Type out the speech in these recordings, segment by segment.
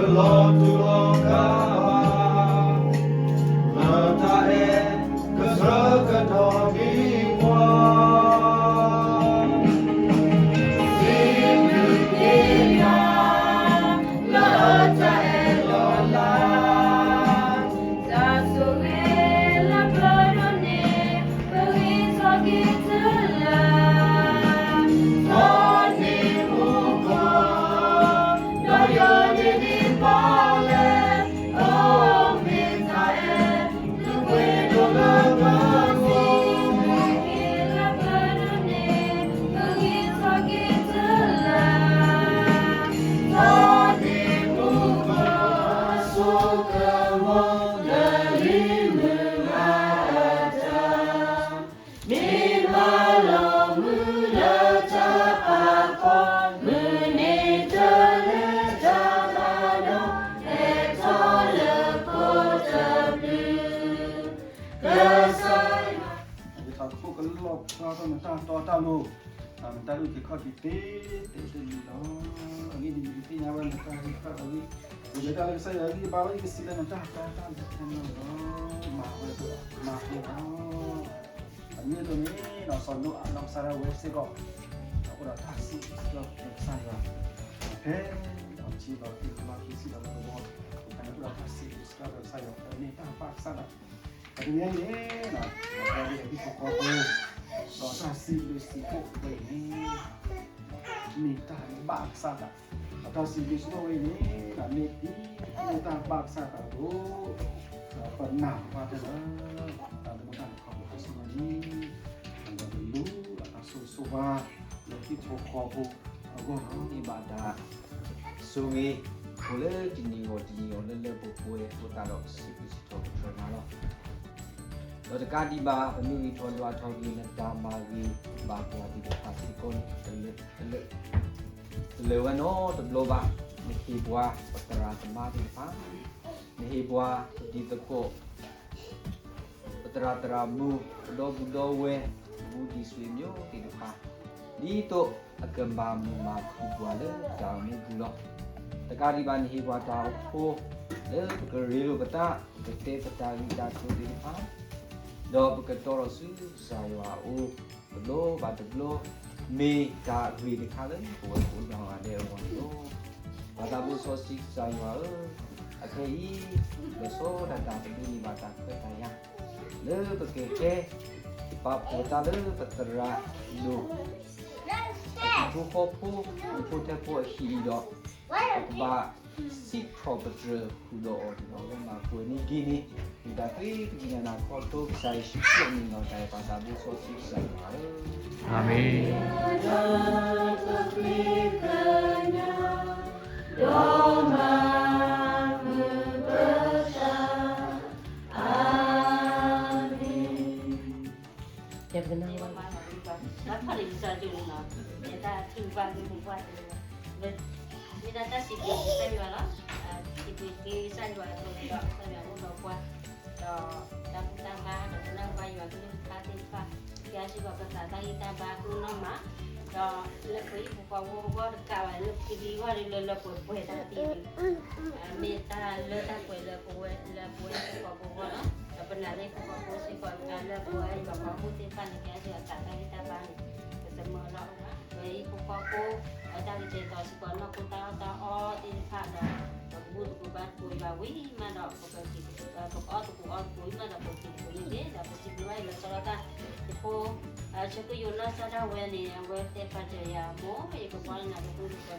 လီၤတူာ်လီၤကာ်ဘၣ် လၢတၢ်အဲၣ်ကဆှၢကတီၢ်ဒံးပှၤ စံးဘျုးက့ၤနၤ လၢတၢ်အဲၣ်လီၤလး တၢ်ဆိၣ်ဂ့ၤလၢပဒိးန့ၢ် ပဂံၢ်ထီၣ်က့ၤတုၤလၢ ထီၣ်န့ၢ်မူခိၣ် ဒီးယိာ်န့ၢ်ဒံးပီၣ်လဲၣ် အိၣ်မ့ၢ်တၢ်အဲၣ် လုၢ်ပှ့ၤဒိၣ်လၢပဂီၢ် ဆိၣ်ဂ့ၤလၢပဒိးန့ၢ် ပဂံၢ်ထီၣ်က့ၤတုၤလၢ ထီၣ်န့ၢ်မူခိၣ် အစိကမီၤလၢလံာ်မုၢ်ဂၤအတၢ် မ့ၢ်မၤလိမုၢ်လၢတၢ်ပာ်ဖှိၣ် မုၢ်နံၤတလဲတၢ်မၤလိ ဟဲထီၣ်လၢခိတဘျုး ကစၢ်ယွၤ ယထီၣ်ခိၣ်ကလီၣ်ဖျါထီၣ်နတၢ်တီတၢ်လိၤ နတၢ်အုၣ်က့ၤခီၣ်က့ၤသ့ သ့တမံၤလီၤ. အဂ့ၢ်ဒ်အံၤ ယသ့ၣ်ညါဘၣ်နတၢ်ဂ့ၢ်တဖၣ်အဂ့ၢ် ယလဲၤတၢ်လၢကစၢ်ယွၤအဂံၢ်အဘါလီၤ ယကစံးလၢနတၢ်တီတၢ်လိၤလီၤ. မၤဝဲမၤဝဲလီၤ. အမ့ၢ်အသိးန့ၣ် စီၤနိအၤလီၤကစၢ်ဒၣ်ဝဲစ့ၢ်ကီး အအိၣ်ဒီးတၢ်စံးဘျုးစံးဖှိၣ်ကစၢ်ယွၤ ဖဲအထံလီၤသံလီၤခံဆံလီၤလၢကဝီၤ ဖဲန့ၣ်အိၣ်ဒီးတၢ်စံးဘျုးစံးဖှိၣ်ကစၢ်ယွၤ ဖဲန့ၣ်တၢ်ဘၣ်ကစၢ်ဒၣ် ပတနံၤအံၤန့ၣ် ပှၤဒ်အဟံၣ်ဖိဃီဖိ ဒီးတၢ်စံးဘျုးစံးဖှိၣ်ဝဲအံၤန့ၣ် မ့ၢ်တၢ်ဘၣ်ကစၢ်သး ဒီးတၢ်စံးဘျုးစံးဖှိၣ်ဝဲအံၤန့ၣ် မ့ၢ်ဒ်မ့ၢ်တၢ်ဘၣ်ကစၢ်သးအသိး ပနာ်ဘၣ်တၢ်လၢ တၢ်သမူတၢ်န့ၣ်ခီဖျိတၢ်ဆိၣ်ဂ့ၤန့ၣ် ဒီးတလူၤဒီးတၢ်ဆိၣ်ဂ့ၤဆိၣ်ဝါ လၢဟံၣ်ဖိဃီဖိအဂီၢ်လီၤ. မ့ၢ်ဘၣ်တၢ်ဆိၣ်ဂ့ၤ အိၣ်လၢတနံၤဂီၢ်တနံၤဂီၢ်လၢလၢပှဲၤပှဲၤအဃိသတးဒီး စံးဘျုးစံးထီၣ်ပတြၢၤနၤလီၤ. ဒီးတကးဒံးဘၣ် ပမ့ၢ်ဂံၢ်ထီၣ်ဒွးထီၣ်က့ၤ နတၢ်မၤဂ့ၤဘၣ်ပှၤသ့ၣ်တဖၣ်စ့ၢ်ကီးန့ၣ် တလၢာ်ဝဲနီတဘျီဘၣ်. နဟ့ၣ်ပှၤပသရၣ်သမါသ့ၣ်တဖၣ်, နဟ့ၣ်ပှၤပတံၤသကိး ပသရၣ်သရၣ်မုၣ် ပဒီပုၢ်ဒီဝဲၢ် ပဘူးတံၢ်ဆွေမျိုးသ့ၣ်တဖၣ် ဒ်သိးအကမၤမုာ်မၤခုၣ်ပှၤလၢတၢ်အိၣ်မူပူၤလီၤ. တကးဒံးဘၣ် နဟ့ၣ်ပှၤတၢ်အိၣ်ဖှိၣ် လၢပကရ့လိာ်ပသး, ပကတဲပတၢ်ဂ့ၢ်တၢ်ကျိၤသ့ၣ်တဖၣ်, ဒီးပကတီၤထီၣ်ဆူကစၢ်ယွၤအအိၣ် တဘျီဘၣ်တဘျီ, မ့ၢ်တၢ်ဂ့ၤတခါလၢပဝဲကိးနီၢ်ဂၤဒဲးအဂီၢ်န့ၣ်လီၤ. ပၢ်သးဘိစီဆှံကစၢ်ယွၤဧၢ, အခဲအံၤ လီၤဆီဒၣ်တၢ် ပဒိးန့ၢ်ဘၣ်တၢ်ခွဲးတၢ်ယာ် လၢပကဟဲ ပာ်ဖှိၣ်သးလၢပသရၣ်ဒိၣ် အဟံၣ်ဖိဃီဖိ ဟံၣ်ဖိဃီဖိအဟံၣ်အံၤဒီး ပကဘၣ်စံးထီၣ်ပတြၢၤဃုာ်ဒီးအီၤန့ၣ်လီၤ. လၢမၤပှဲၤန့ၢ်က့ၤန့ၣ် မ့ၢ်တၢ်သ့တမံၤလၢ်လၢ် ခီဖျိကစၢ်ယ့ၣ်ၡူးခရံာ်အမံၤလီၤ. တၢ်အဲၣ်ပၢ်သးဘိစီဆှံကစၢ်ယွၤဧၢ, အၤမ့ၣ်. ယကနၣ်ဝဲ လၢဖးလံာ်စီဆှံန့ၣ်လီၤ, ယတၢ်ထုကဖၣ်က့ၤပပှၢ်တဂၤ, မ့ၢ်ဒၣ်တၢ်စံးဘျုးကစၢ်ယွၤလီၤ. စံးဘျုးက့ၤကစၢ်ယွၤအသိးန့ၣ်ဒီး ကစၢ်ယွၤအိၣ်ဒီးပှၤ, ဒီးတၢ်ဘူၣ်တၢ်ဘါ ဒီးကနၣ်ပှၤယွၤကလုၢ်ကထါသ့ၣ်တဖၣ်, ကစၢ်ယွၤပသးတၢ်ဂံၢ်တၢ်ဘါအကျိၤနီၢ်မး, ဒီးလၢပဟံၣ်ဖိဃီဖိအဂီၢ်တကးဘၣ် လၢပှၤကလုာ်အဂီၢ်ဒီး လၢလၢပှဲၤပှဲၤတၢ်သ့န့ၣ် မ့ၢ်တၢ်လၢတၢ်ပှဲၤလၢပဝဲ လၢပဝဲဟံၣ်ဖိဃီဖိအဂီၢ်လီၤ. ဒီးပနာ်လၢဟံၣ်ဖိဃီဖိစ့ၢ်ကီး လၢပဝဲယွၤပှၤမုၣ်သ့ၣ်တဖၣ်န့ၣ် ကစၢ်ယွၤအသးတၢ်ဂံၢ်တၢ်ဘါန့ၣ် ပသမၢလီၤအီၤဘၣ်. ပဝဲဟံၣ်ဖိဃီဖိ အတၢ်ကတဲာ်ကတီၤစ့ၢ်ကီး နီၢ်ခိတၢ်အီၣ်တၢ်အီသ့ၣ်တဖၣ်ဒီး ပကဘူၣ်သကိးဘါသကိးယွၤဝံၤမးဒီး ပက ပကအီၣ်သကိးအီသကိးဝံၤမးဒီး ပကက့ၤသကိးန့ၣ်တက့ၢ်. ဒီးပစံးဘျုးဘၣ်ယွၤလၢစီၤလီတၢ် ယဖိ ဆၢကယိၤနီၢ်ကစၢ်ဒၣ်ဝဲန့ၣ် အဝဲတဲပာ်တ့ၢ်ယၤ မိၢ် ယကဘှါလၢနၤကသူကပၢၤနီ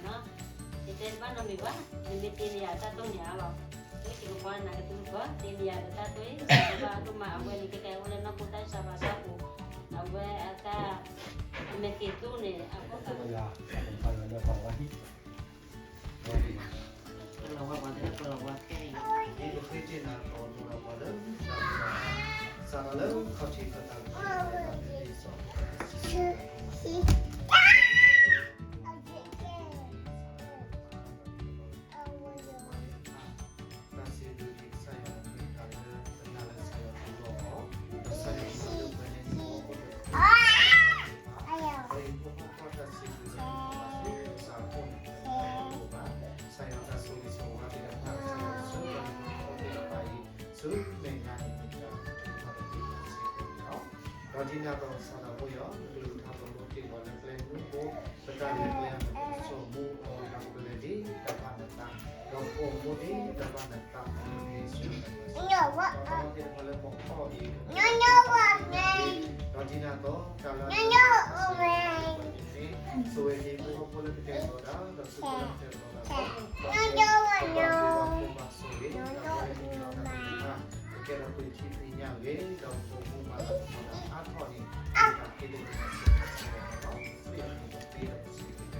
ၤ, ယတဲတဘၣ်နီတမံၤဘၣ်, နမ့ၢ်တ့န့ၢ်ယၤတၢ်တိၢ်န့ၣ်အါလီၤ, ယကဘှါလၢနၤကသူကပၢၤ, တ့န့ၢ်ယၤဒီးတၢ်တိၢ်အံၤ ဘၣ်ဒိၣ်မးအဝဲန့ၣ် ကဲကဲအိၣ်လၢနီၢ်ခိတၢ်ဆါဘၣ်ဆၣ်ပူၤ, အဝဲအတၢ် အမဲာ်က့ၤသူန့ၣ် အဃိသတး ပလီၤဝါပှၤသ့ၣ် ပလီၤဝါခဲအံၤ ဒ်ပဃ့တ့ၢ်နၤ ပအိၣ်မူဒီးပှၤလၢ စးထီၣ်လၢခီၣ်ထံးခီၣ်သး တၢ်စံးဘျုးက့ၤကစၢ်ယွၤလၢ ကစၢ်ယွၤမၤလၢပှဲၤန့ၢ် ပှၤဟံၣ်ဖိဃီဖိတၢ်စံးဘျုးစံးဖှိၣ်ဘၣ်ဆူကစၢ်အအိၣ်န့ၣ် ပတအိၣ်ဘၣ်. ကစၢ်ယွၤတၢ်ဆိၣ်ဂ့ၤဆိၣ်ဝါက့ၤဒီး ဆူမဲာ်ညါန့ၣ်မ့ၢ်တၢ်တမံၤတမံၤစ့ၢ်ကီးန့ၣ်လီၤ. ဒီးဒ်န့ၣ်အသိး ကစၢ်သးဘိယွၤ ကလုၢ်ကထါသိၣ်လိတ့ၢ်ပှၤလၢကျဲမုၢ်ဖိ ပတၢ်ရဲၣ်ကျဲၤအမူးစိၤမူးအီၤ ဒီးကပလၢၢ်ဒ်တၢ်ဘၣ်နသး ဒီးပိာ်မူဒ်တၢ်ဘၣ်နသး အမ့ၢ်စ့ၢ်ကီး သးသီသ့ၣ်တဖၣ်လၢပှၤဖီၣ်အီၤအံၤ ဒီးဒ်န့ၣ်အသိး တၢ်လၢအမ့ၢ်စ့ၢ်ကီးန့ၣ် ဆိၣ်ဂ့ၤက့ၤဖိဃီဖိလၢကတဲာ်ကတီၤတၢ် ဒီးသုးဖိလၢကတဲာ်ကတီၤတၢ် ဒီး ကကဲထီၣ်ပှၤထံၣ်သ့ၣ်ညါဂ့ၤ ဒီးပအိၣ်မူမၤလၤကပီၤတၢ်အါထီၣ်န့ၣ် တၢ်သ့ၣ်တဖၣ်စ့ၢ်ကီးန့ၣ်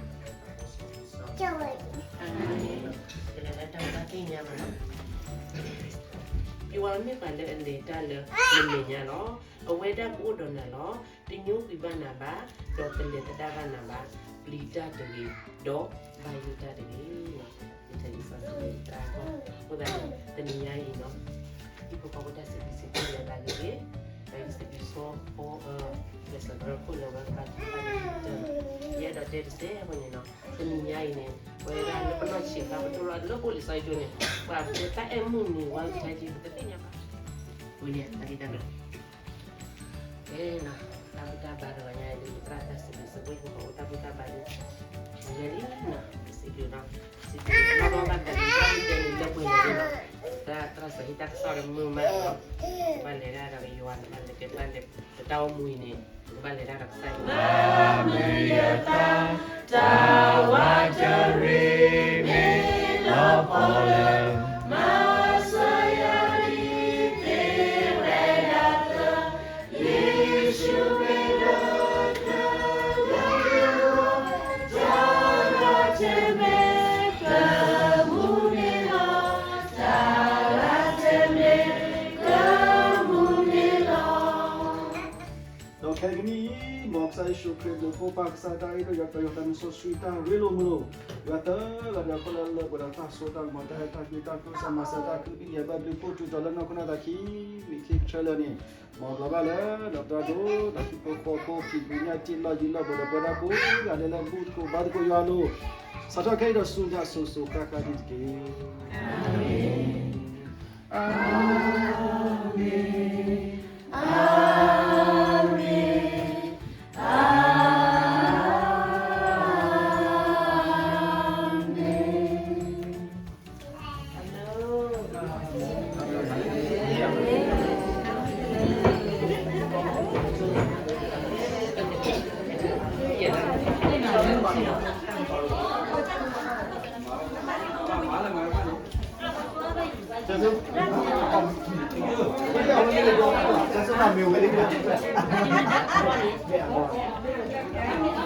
လီၤ. ပကလဲၤလၢတၢ်သ့ၣ်ညါမးလီၤ. ယွၤမ့ၢ်ပှၤလၢအလဲၤတၢ်လၢနမဲာ်ညါလီၤ. အဝဲဒၣ်ကအိၣ်ဒီးနၤလီၤ. တညိကွံာ်ဘၣ်နၤဘၣ်, ဒီးတလဲၤသဒၣ်ဘၣ်နၤဘၣ်. ပျံၤတၢ်တဂ့ၤ, ဒီးဘၣ်ယိၣ်တၢ်တဂ့ၤ. ယတၢ်လံာ်စီဆှံတၢ်အဂီၢ်, အဃိသတးန့ၣ် တနံၤညါအံၤနီၤ, ဟံၣ်ဖိဃီဖိတၢ်စံးဘျုးစံးဖှိၣ်လၢဘၣ်ဂ့ၤဂ့ၤ, ဒီးယစံးဘျုးဆိဖိ ကျဲးစၢးကရၢခိၣ်လၢဝဲပာ်သူၣ်ပာ်သးတၢ်, ယအဲၣ်ဒိးတဲတစဲးဖိန့ၣ်နီၤ, တနံၤညါအံၤန့ၣ် ပဝဲဒၣ်လၢပနီၢ်ဆံးခါ ပတိၢ်လီၤလၢပအိၣ်လံာ်စီဆှံကၠိန့ၣ် ပှၤတၢ်အဲၣ်မုၢ်နံၤဝါကထါက့ ပတသ့ၣ်ညါဘၣ်. ဝံၤန့ၣ် တၢ်ဂ့ၢ်တၢ်ကျိၤ ကဲနီၤ, တၢ်ဘူၣ်တၢ်ဘါတဂီၤညါအံၤ လၢယသရၣ်တၢ်စံးဘျုးစံးဖှိၣ် ယကအိၣ်တၢ်ဘူၣ်တၢ်ဘါလံ, ယဲလံနီၤ, စံးဘျုးနီၤ, စံးဘျုးနီၤ, ဘၣ်ဘၣ်တၢ်တဲန့ၣ်လၢပှဲၤန့ၣ်နီၤ, တၢ်သရၣ်စံးဟ့ၣ်တၢ်ကစီၣ်လၢမုာ်မးနီၤ, ဘၣ်လဲၤဒၣ်ဒီးယွၤန့ၣ် ဘၣ်လဲၤကဲဘၣ်လဲၤ ပတၢ်အိၣ်မူအံၤန့ၣ် ပကဘၣ်လဲၤဒၣ်ဒီးကစၢ်ယွၤ ဒီးခဲကနံၣ်အံၤ မ်ကစၢ်ယ့ၣ်ၡူးခရံာ်ဘျုးဖှိၣ်ပၢ်ကစၢ်တၢ်အ့ၣ်လိာ် ယွၤတၢ်ယွၤတၢ်မုၢ်စီဆှံတၢ်ရ့လိာ်မုာ်လိာ်, ယွၤတဂၤဒီးအဃိလၢလၢပှဲၤဒီးတၢ်စိတၢ်ကမီၤ တၢ်ဟဲတၢ်ကွံတၢ်ကျိၣ်စၢ်မၤစၢၤတၢ်ခုဘံၣ်ယဲၢ်ဘၣ်ဘျုးဖှိၣ်ထူးတီၤလၢနီၢ်ခိနီၢ်သးခံ မ့ၢ်ခံကထၢလၢာ်န့ၣ်, မ်ဘျီဘၣ်လၢ ဒီးတၢ်ဒိ ဒီးဟံၣ်ဖိဃီဖိ ခံပူၤညၣ်တ့ၢ်လီၢ်ယံၤလီၢ်ဘူးဒီးပဝဲဒၣ်ကိးဂၤဒဲးလၢဘူၣ်သကိးဘါသကိးယွၤအလိၤ, စးထီၣ်ခဲအံၤဒီးဆူညါစိၤစိၤဃၣ်ဃၣ်န့ၣ်တက့ၢ်. အၤမ့ၣ်, အၤမ့ၣ်, အၤမ့ၣ်.